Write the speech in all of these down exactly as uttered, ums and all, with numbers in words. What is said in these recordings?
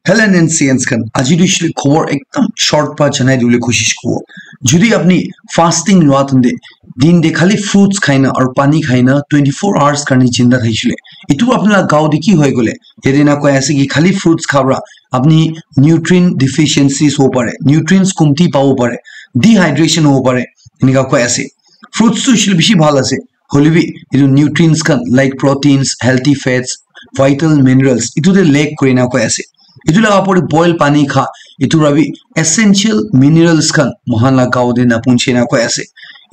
Hello N C Ns khan, aji tu shile khobor ekdam short pa janai dibole koshish kubo. Jodi apni fasting lua thunde, din de khali fruits khaina aru pani khaina twenty-four hours karne jinda thaishile, itu apni la gao de ki hoi gole? Yate na koi ase ki khali fruits khabra apni nutrient deficiencies ho pare, nutrients kumti pabo pare, dehydration ho pare, enika koi ase. Fruits tu shile bishi bhal ase, hoilebi itu nutrients khan like proteins, healthy fats, vital minerals itu de lack kurina koi ase. Itu laga opor de boil pani kha, itu para bi essential minerals khan mohan la gao de napunche na koi ase.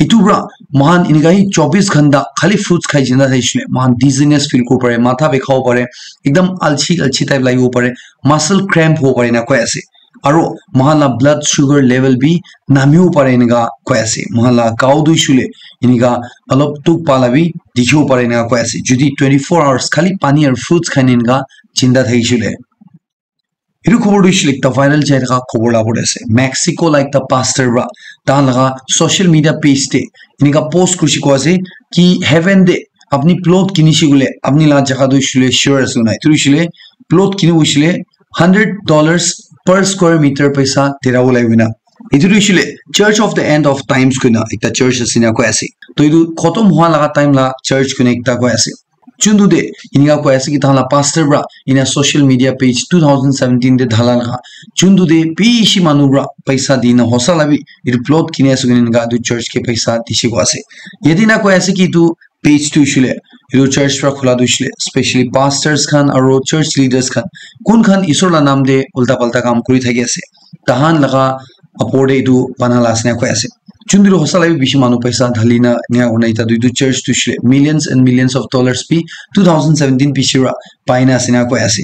Itu para mohan enika hi chobis ghanta khali fruits khai jinda thaishile mohan dizziness feel kuri pare, matha bikha bo pare, ekdam alchi alchi type lagibo pare, muscle cramp hobo pare na koi ase. Aro mohan la blood sugar level bi namibo pare enika koi ase. Mohan la gao tu shile enika alop tuk pala bi dikhibo pare enika koi ase. Jodi twenty-four hours khali pani aru fruits khaina enika jinda thaishile. Itu khobor tu shile ekta viral jai thaka khobor la opor de ase. Mexico la ekta pastor para tahan laga social media page te enika post kurishi koi ase ki heaven de apni plot kinishi kule apni la jaga tu shile sure ase na. Itu shile plot kini shile hundred dollars per square meter paisa dera bo lagi na. Itu tu shile Church of the End of Times koina ekta church ase na koi ase. To itu khotom hua laga time la church koina ekta koi ase. Chundu de inika koi ase ki tahan la pastor para ina social media page two thousand seventeen de dhala laga chundu de bishi manu para paisa dina hosa la bi itu plot kini ase koina enika itu church ke paisa dishi koi ase. Yate na koi ase ki itu page tu shile itu church para khula tu shile specially pastors khan aru church leaders khan kun khan isor la nam de ulta palta kam kuri thaki ase, tahan laga opor de itu bana la ase na koi ase. Chundu hosa la bi bishi manu paisa dhalina nia una ita duitu church tu shile millions and millions of dollars bi two thousand seventeen pishi ra paina ase na koi ase.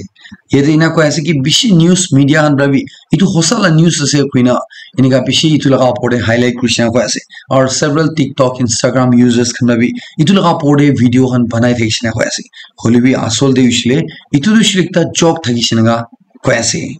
Yate ina koi ase ki bishi news media khan para bi itu hosa la news ase koina enika bishi itu laga opor de highlight kurishe na koi ase. Aru several TikTok, Instagram users khan para bi itu laga opor de video khan banai thakishe na koi ase. Hoilebi asol de hoishile itu tu shile ekta joke thakishe na koi ase.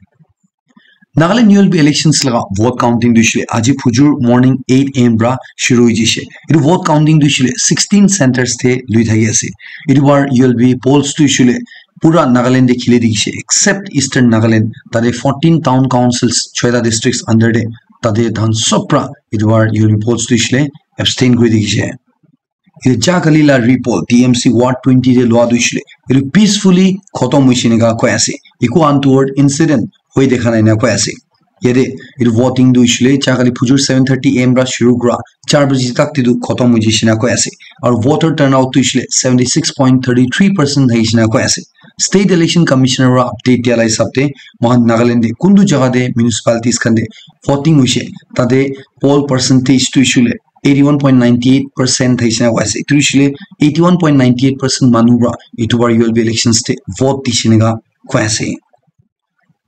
Nagaland U L B elections laga vote counting tu shile aji phujur morning eight A M para shuru hoi jishe. Itu vote counting tu shile sixteen centers te lui thaki ase. Itu bar U L B polls tu shile pura Nagaland te khili dikhishe except Eastern Nagaland, tate fourteen town councils, choita districts under te tate tahan sob pra itu bar U L B polls tu shile abstain kuri dikhishe. Itu jakali la repoll T M C Ward twenty te lua tu shile itu peacefully khotom hoishe enika koi ase. Eku untoward incident hoi dekha nai na koi ase. Yate itu voting tu shile jakali phujur seven thirty A M pra shuru kura char baji tak te tu khotom hoi jishe na koi ase. Aru voter turnout tu shile seventy six point thirty three percent thaishe na koi ase. State Election Commissioner para update dia la hisab te mohan Nagaland te kuntu jaga te municipalities khan te voting hoishe tate poll percentage tu shile eighty one point ninety eight percent thaishe na koi ase. Itu shile eighty one point ninety eight percent manu para itu bar U L B elections te vote dishe enika koi ase.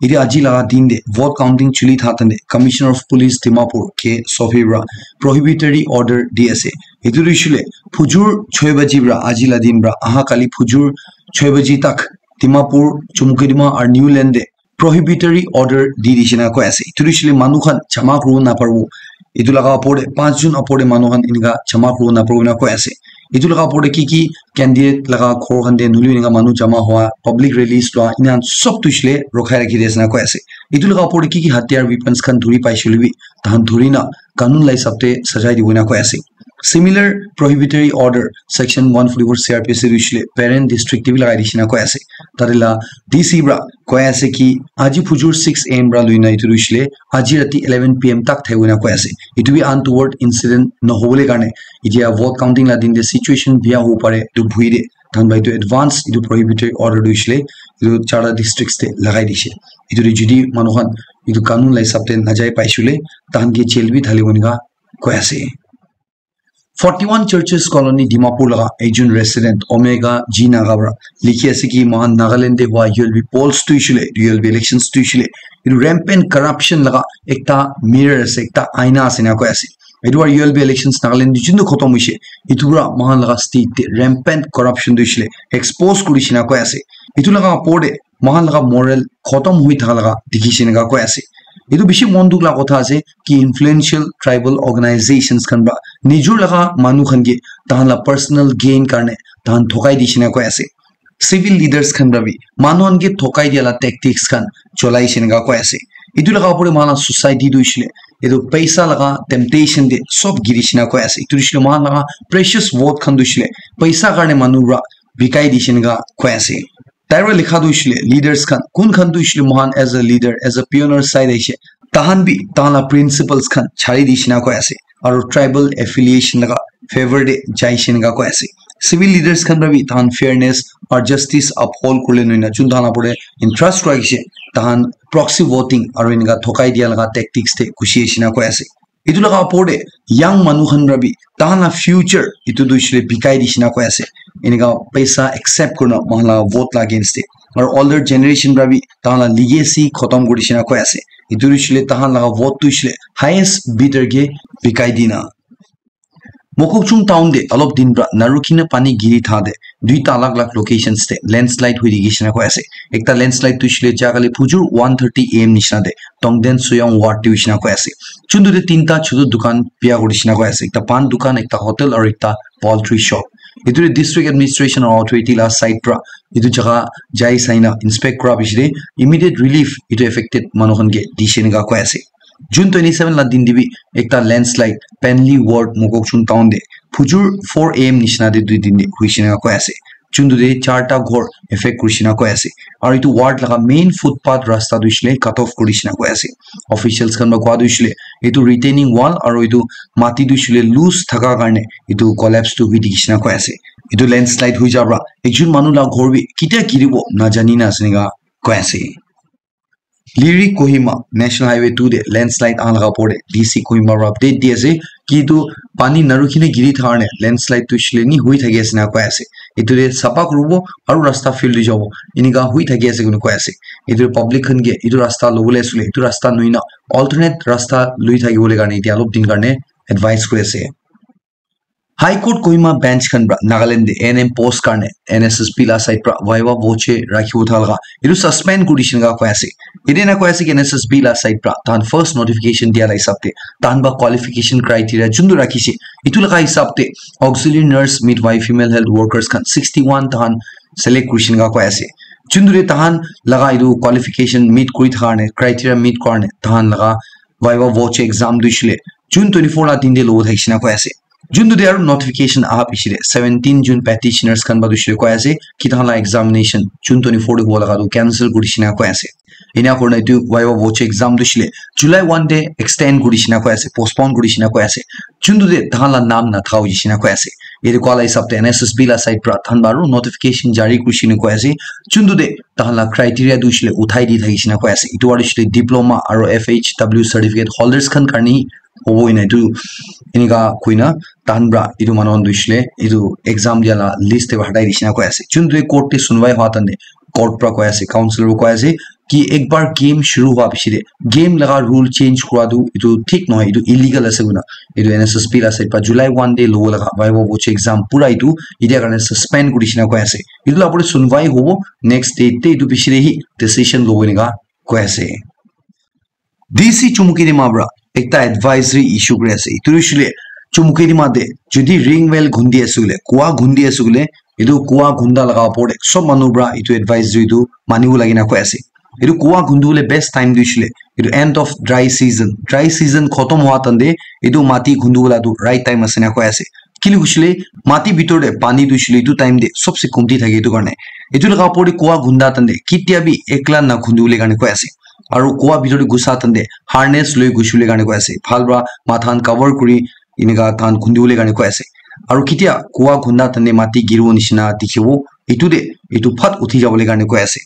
Ite aji laga din te vote counting chuli thakte Commissioner of Police Dimapur K Sofi para prohibitory order di ase. Itu tu shile phujur choi baji para aji la din para aha kali phujur choi baji tak Dimapur, Chumkedima aru New Land te prohibitory order di dishe na koi ase. Itu tu shile manu khan jama kuribo naparibo. Itu laga opor te panch jun opor te manu khan enika jama kuribo naparibo na koi ase. Itu laga opor te ki ki candidate laga ghor khan te nuli enika manu jama hua, public rallies lua, enika sob tu shile rokhai rakhi di ase na koi ase. Itu laga opor te ki ki hatiyar weapons khan dhuri paishe hoile bi tahan dhuri na kanun la hisab te sajai dibo na koi ase. Similar prohibitory order section one forty-four C R P C tu shile Peren district te bi lagai dishe na koi ase. Tate la D C para koi ase ki aji phujur six A M para lui na itu tu shile aji rati eleven P M tak thakibo na koi ase. Itu bi untoward incident nohobole karne etiya vote counting la din te situation biya hobo pare itu bhui te tahan para itu advance itu prohibitory order tu shile itu charta districts te lagai dishe. Itu te jodi manu khan itu kanun la hisab te najai paishe hoile tahan ke jail bi dhalibo enika koi ase. Forty-one Churches Colony Dimapur laga ekjon resident Omega G Naga para likhi ase ki mohan Nagaland te hua U L B polls tu shile, U L B elections tu shile, itu rampant corruption laga ekta mirror ase, ekta aina ase na koi ase. Itu para U L B elections Nagaland te juntu khotom hoishe, itu para mohan laga state te rampant corruption tu shile expose kurishe na koi ase. Itu laga opor te mohan laga moral khotom hui thaka laga dikhishe enika koi ase. Itu bishi mon dukh la kotha ase ki influential tribal organizations khan para nijor laga manu khan ke tahan la personal gain karne tahan thokai dishe na koi ase. civil leaders khan para bi manu khan ke thokai dia la tactics khan cholai shina ka koi ase. Itu laga opor te moikhan la society tu hoishe le, itu paisa laga temptation te sob giri shina koi ase. Itu hoishe le moikhan laga precious vote khan tu hoishe le, paisa karne manu para bikai di shina ka koi ase. Tai para likha tu hoishe le, leaders khan, kun khan tu hoishe le moikhan as a leader, as a pioneer side aishe, tahan bi tahan la principles khan chari di shina koi ase. Aru tribal affiliation laga favor te jai shina ka koi ase. Civil leaders khan para bi tahan fairness or justice uphold kurle noina, jun tahan la opor te interest rakhishe, tahan proxy voting aru enika thokai dia laga tactics te khushi aishe na koi ase. Itu laga opor te young manu khan para bi tahan la future itu tu hoishe le bikai di shina koi ase. Enika paisa accept kurina moikhan la vote la against te. Aru older generation para bi tahan la legacy khotom kuri shina koi ase. Itu hoishe le tahan laga vote tu hoishe le highest bidder ke bikai dina. Mokokchung town te alop din pra narukhina pani giri tha te duita alag alag locations te landslide hui dikhi shina koi ase. Ekta landslide tu hoishe le jaga le phujur one thirty A M nishina te Tongden Soyang ward te hoishe na koi ase. Chuntu te tinta chutu dukan bia kuri shina koi ase. Ekta pan dukan, ekta hotel aru ekta poultry shop. Itu te district administration aru authority la side pra itu jaga jai saina inspect kura piche te immediate relief itu affected manu khan ke dishe enika koi ase. June twenty seven la din te bi ekta landslide Penley ward Mokokchung town te phujur four A M nishina te dui din te huishe enika koi ase. Chuntu te charta ghor affect kurishe enika koi ase. Aru itu ward laga main footpath rasta tu hoishe le cut off kurishe enika koi ase. Officials khan para koa tu hoishe le itu retaining wall aru itu mati tu hoishe le loose thaka karne itu collapse tu hui dikhi shina koi ase. Itu landslide hui ja pra ekjun manu la ghor bi ketia giribo najani na ase enika koi ase. Liri Kohima National Highway two te landslide aha laga opor te D C Kohima para update di ase ki etu pani narukhina giri thaka karne landslide tu hoishe le ni hui thaki ase na koi ase. Etu te sapha kuribo aru rasta fill hoi jabo enika hui thaki ase koina koi ase. Etu public khan ke etu rasta lobole ase koile etu rasta nohoi na alternate rasta loi thaki bole karne etia olop din karne advice kuri ase. High Court Kohima Bench khan pra Nagaland te A N M post karne N S S B la side pra viva voce rakhibo tha laga etu suspend kuri dishe enika koi ase. Etu ena koi ase ki N S S B la side pra tahan first notification dia la hisab te tahan ba qualification criteria juntu rakhishe etu laga hisab te auxiliary nurse, midwife, female health workers khan sixty one tahan select kuri dishe enika koi ase. Juntu te tahan laga etu qualification meet kuri thaka karne, criteria meet karne tahan laga viva voce exam tu hoishe le June twenty four la din te lobo thakishe enika koi ase. Juntu te aru notification aha piche te seventeen jun petitioners khan para tu hoishe le koi ase ki tahan la examination June twenty four te hobo laga tu cancel kuri dishe enika koi ase. Ena kurina etu viva voce exam tu hoishe le July one te extend kuri dishe enika koi ase, postpone kuri dishe enika koi ase. Juntu te tahan la naam nathaka hoi dishe enika koi ase. Yate koa la hisab te N S S B la side pra tahan para aru notification jari kuri dishe enika koi ase. Juntu te tahan la criteria tu hoishe le uthai di thakishe enika koi ase. Etu para tu hoishe le diploma aru F H W certificate holders khan karne hobo ena etu enika koina tahan para etu manu khan tu hoishe le etu exam dia la list te para hatai dishe enika koi ase. Juntu te court te sunwai hua time te court para koi ase, counsel para koi ase ki ek bar game shuru hua piche te game laga rule change kura tu etu thik nohoi, etu illegal ase koina etu N S S B la side para July one te lobo laga viva voce exam pura etu etia karne suspend kuri dishe enika koi ase. Etu la opor te sunwai hobo, next date te etu piche te hi decision lobo enika koi ase. D C Chumukedima para ekta advisory issue kuri ase. Etu hoishe le Chumukedima te jodi ring well gundi ase koile, kua gundi ase koile, etu kua gunda laga opor te sob manu para etu advisory tu manibo lage na koi ase. Etu kua gundu bole best time tu hoishe le etu end of dry season. Dry season khotom hua time te etu mati gundu bola tu right time ase na koi ase. Kile hoishe le mati bitor te pani tu hoishe le etu time te sobse kumti thake etu karne. Etu laga opor te kua gunda time te ketia bi ekla na gundu bole karne koi ase. Aru kua bitor te gusa time te harness loi gusi bole karne koi ase. Bhal para matha khan cover kuri enika tahan gundi bole karne koi ase. Aru ketia kua gunda time te mati giribo nishina dikhibo, etu te etu phat uthi jabole karne koi ase.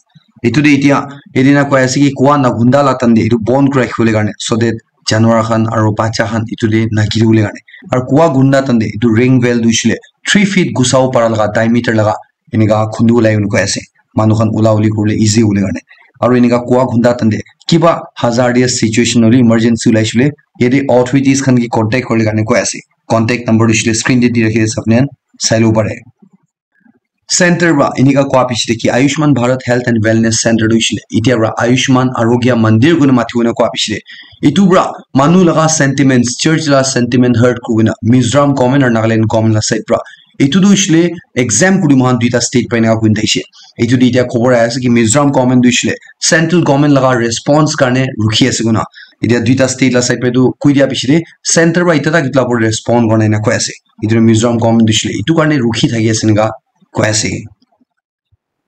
Etu te etia edina koi ase ki kua na gunda la time te etu bon kuri rakhi bole karne, so that janwar khan aru bacha khan etu te na giri bole karne. Aru kua gunda time te etu ring well tu hoishe le three feet gusabo para laga diameter laga enika khundu ulai kena koi ase. Manu khan ula uli kuribole easy hoile karne. Aru enika kua khunda time te kiba hazardous situation hoile emergency ulai shey koile yate authorities khan ke contact kuribole karne koi ase. Contact number tu hoishe koile screen te di rakhi ase, apni khan sai lobo pare. Center para enika kua piche te ki Ayushman Bharat Health and Wellness Center tu hoishe koile etia para Ayushman Arogya Mandir koina mati koina kua piche te etu para manu laga sentiments, church laga sentiment hurt kurina Mizoram government aru Nagaland government laga side para Etu tu hoishe le exam kuri moikhan duita state para eneka kuri thakishe. Etu tu etia khobor ahi ase ki Mizoram government tu hoishe le central government laga response karne rukhi ase koina. Etia duita state la side para tu koi dia piche te center para etia tak etu la opor respond kora nai ena koi ase. Etu tu Mizoram government tu hoishe le etu karne rukhi thaki ase eneka koi ase.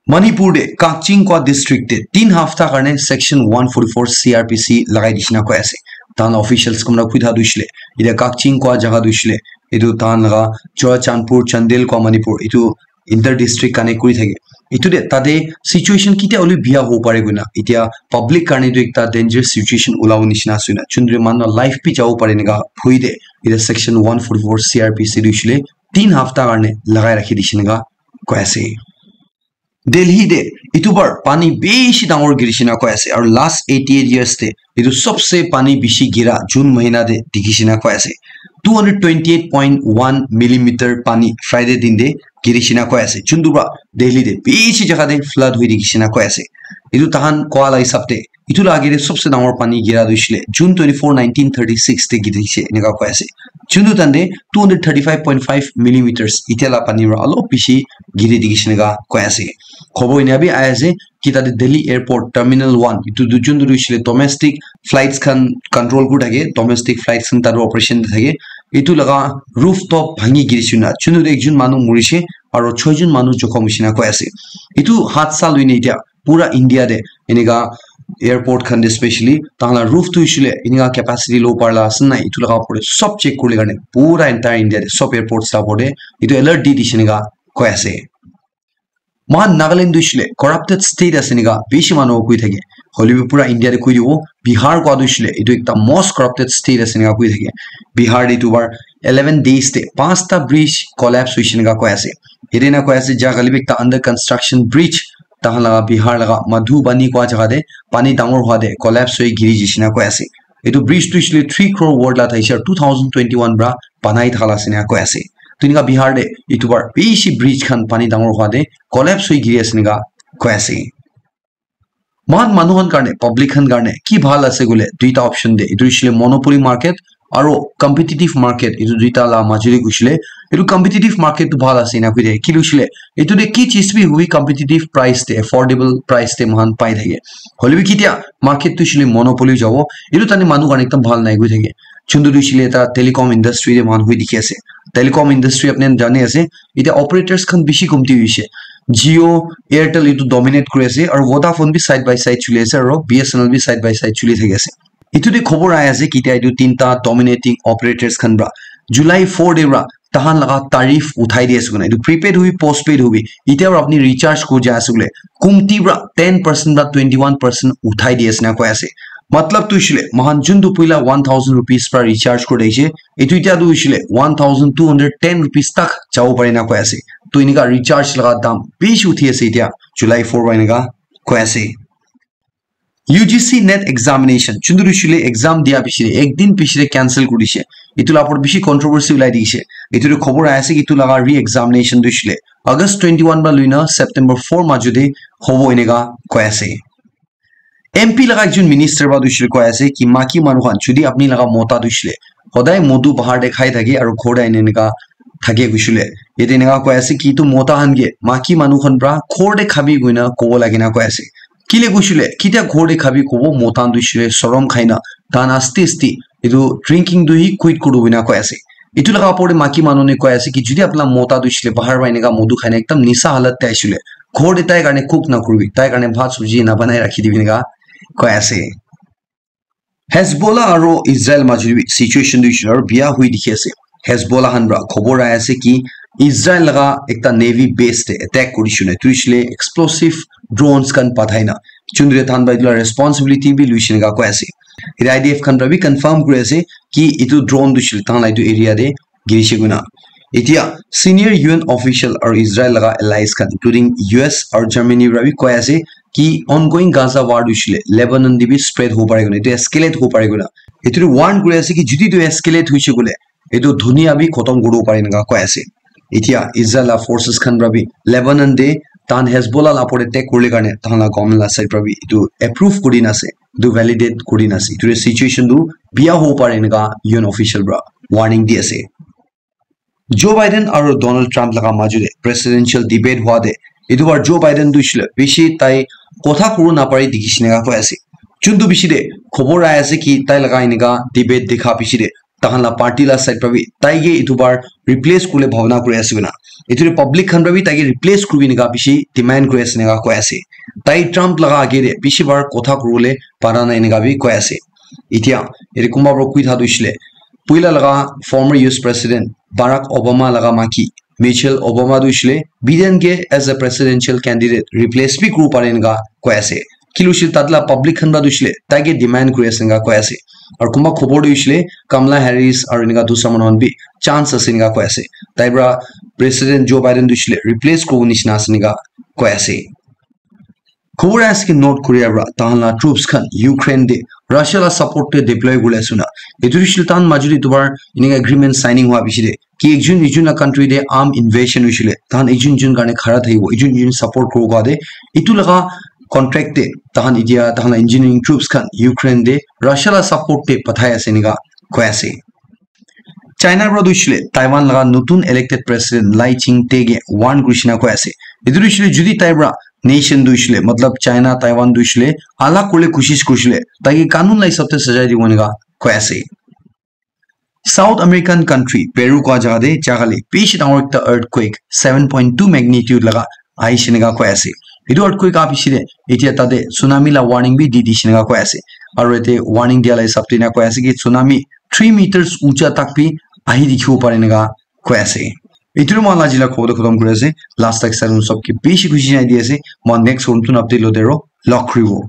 Manipur de Kakching Koa district de tin hafta karne section one forty-four C R P C lagai dishina koi ase. Tahan officials kumna koi tha dushile. Ida Kakching Koa jaga dushile. Etu tahan laga Churachandpur, Chandel Koa Manipur. Etu inter district connect kuri thake. Etu de tate situation kitia holi biya ho pare koina. Itia public karne tu ekta dangerous situation ulabo nishina ase na. Chundri manu life bi jabo pare nika hoi de. Ida section one forty-four C R P C dushile. Tin hafta karne lagai rakhi dishina koi ase. Delhi de etu bar pani bishi dangor girishina koi ase aru last eighty eight years de etu sobse pani bishi gira June mahina de dikhishina koi ase. Two hundred twenty eight point one millimeter pani Friday din de girishina koi ase. Chundu ba Delhi de bishi jaga de flood hui dikhishina koi ase. Etu tahan koa la hisab de etu la age de sobse dangor pani gira tu hoishe le June twenty-four, nineteen thirty-six te giri dikhe eneka koi ase. Chundu tande two hundred thirty-five point five millimeters itia la pani ra alop bishi giri dikhe eneka koi ase. Khobor enia bi ahi ase ki tate Delhi Airport Terminal one itu du chundu hoishe le domestic flights khan control kuri thake, domestic flights khan tate operation te thake. Itu laga rooftop bhangi giri shina chundu de ekjon manu murishe aro choi jon manu jokhom hoishe na koi ase. Itu hadsa loine itia pura India de eneka airport khan de specially tahan la roof tu hoishe le eneka capacity low par la ase na itu laga opor de sob check kurle karne pura entire India de sob airports la opor de itu alert di dishe eneka koi ase. Mohan Nagaland tu hoishe le corrupted state ase eneka bishi manu koi thake. Hoile bi pura India de koi dibo Bihar koa tu hoishe le itu ekta most corrupted state ase eneka koi thake. Bihar de itu bar eleven days de panchta bridge collapse hoishe eneka koi ase. Ede na koi ase jaga hoile bi ekta under construction bridge tahan laga Bihar laga Madhubani koa jaga de pani dangor hua de collapse hoi giri jishe na koi ase. Etu bridge tu hoishe le three crore worth la thaishe two thousand twenty-one pra banai thaka la ase na koi ase. Tu eneka Bihar de etu bar bishi bridge khan pani dangor hua de collapse hoi giri ase eneka koi ase. Mohan manu khan karne, public khan karne ki bhal ase koile duita option de. Etu hoishe le monopoly market aro competitive market, etu duita la majo de hoishe le etu competitive market tu bhal ase ena koi de. Ki hoishe le etu de ki cheez bi hui competitive price de, affordable price de mohan pai thake. Hoile bi kitia market tu hoishe le monopoly jabo, etu tani manu karne ekdam bhal nai koi thake. Chundu tu hoishe le eta telecom industry de mohan hui dikhi ase. Telecom industry apni khan jani ase, eta operators khan bishi komti hoishe. Jio, Airtel etu dominate kuri ase aro Vodafone bi side by side chuli ase aro B S N L bi side by side chuli thaki ase. Etu de khobor ahi ase kitia etu tinta dominating operators khan pra July four de pra tahan laga tariff uthai di ase koina. Etu prepaid hobi, postpaid hobi, itia pra apni recharge kuri ja ase koile, komti pra ten percent pra twenty-one percent uthai di ase na koi ase. Matlab tu hoishe le, mohan juntu puila one thousand rupees pra recharge kuri thakishe, etu itia tu hoishe le one thousand two hundred ten rupees tak jabo pare na koi ase. Tu eneka recharge laga dam bishi uthi ase itia, July four pra eneka koi ase. U G C NET examination, chundu hoishe le exam dia piche de, ek din piche de cancel kuri dishe. Etu la opor bishi controversy ulai dikishe. Etu de khobor ahi ase ki etu laga re-examination tu hoishe le August twenty-one pra loina September four majo de hobo eneka koi ase. M P laga ekjon minister pra tu hoishe le koi ase ki maki manu khan jodi apni laga mota tu hoishe le hodai modu bahar de khai thake aro ghor de aina eneka thake hoishe le, yate eneka koi ase ki etu mota khan ke maki manu khan pra ghor de khabi koina kobo lage na koi ase. Kile hoishe le, kitia ghor de khabi kobo, mota khan tu hoishe le sorom khai na, tahan aste aste etu drinking tu hi quit kuri do koina koi ase. Etu laga opor de maki manu ne koi ase ki jodi apna mota tu hoishe le bahar para eneka modu khai na ekdam nisa halat te aishe le, ghor de tai karne cook na kuribi, tai karne bhat sabji na banai rakhi dibi eneka koi ase. Hezbollah aro Israel majot bi situation tu hoishe le aro biya hui dikhi ase. Hezbollah khan pra khobor ahi ase ki Israel laga ekta navy base te attack kuri shina, tu hoishe le explosive drones khan pathai na, chundre than pra etu la responsibility bi lui shina koi ase. Ete I D F khan pra bi confirm kuri ase ki etu drone tu hoishe le tahan la etu area te girishe koina. Etia senior U N official aru Israel laga allies khan, including U S aru Germany, para bi koi ase ki ongoing Gaza war tu hoishe le Lebanon te bi spread hobo pare koina, etu escalate hobo pare koina. Etu tu warn kuri ase ki jodi etu escalate hoishe koile, etu dunia bi khotom kuri dibo pare eneka koi ase. Etia Israel la forces khan para bi Lebanon te tahan Hezbollah la opor te attack kurile karne tahan la government la side para bi etu approve kuri na ase, etu validate kuri na ase. Etu situation tu biya hobo pare eneka U N official para warning di ase. Joe Biden aru Donald Trump laga majo te presidential debate hua te etu bar Joe Biden tu hoishe le bishi tai kotha kuru napari dikhi shina ka koi ase. Chuntu bishi te khobor ahi ase ki tai laga enika debate dikha bishi te tahan la party la side pra bi tai ke etu bar replace kule bhabna kuri ase koina. Etu te public khan pra bi tai ke replace kuribi enika bishi demand kuri ase enika koi ase. Tai Trump laga age te bishi bar kotha kuribole para na enika bi koi ase. Etia yate kunba para koi tha tu hoishe le puila laga former U S President Barack Obama laga maki Michelle Obama tu hoishe le Biden ke as a presidential candidate replace bi kuri pare enika koi ase. Kile hoishe le tate la public khan para tu hoishe le tai ke demand kuri ase enika koi ase. Aru kunba khobor tu hoishe le Kamala Harris aru enika dusra manu khan bi chance ase enika koi ase. Tai para President Joe Biden tu hoishe le replace kuribo nishina ase enika koi ase. Khobor ase ki North Korea para tahan la troops khan Ukraine te Russia la support te deploy kuri ase na. Etu hoishe le tahan majo te etu bar enika agreement signing hua bishi te ki ekjun ekjun la country te arm invasion hoishe le tahan ekjun ekjun karne khara thakibo, ekjun ekjun support kuribo kua te etu laga contract te tahan etia tahan la engineering troops khan Ukraine te Russia la support te pathai ase enika koi ase. China para tu hoishe le Taiwan laga notun elected president Lai Ching-te ke warn kuri shina koi ase. Etu tu hoishe le jodi tai para nation tu hoishe le matlab China Taiwan tu hoishe le alag kuribole koshish kurishe le tai ke kanun la hisab te sajai dibo enika koi ase. South American country Peru kua jaga te jagale bishi dangor ekta earthquake seven point two magnitude laga ahishe enika koi ase. Etu earthquake aha bishi te etia tate tsunami la warning bi di dishe enika koi ase. Aru yate warning dia la hisab te enika koi ase ki tsunami three meters uncha tak bi ahi dikhibo pare enika koi ase. Etu moi la ajila khobor tu khatam kuri ase. Last tak salam sob ke bishi khushi janai di ase. Moi next notun update lo te aro log kuribo.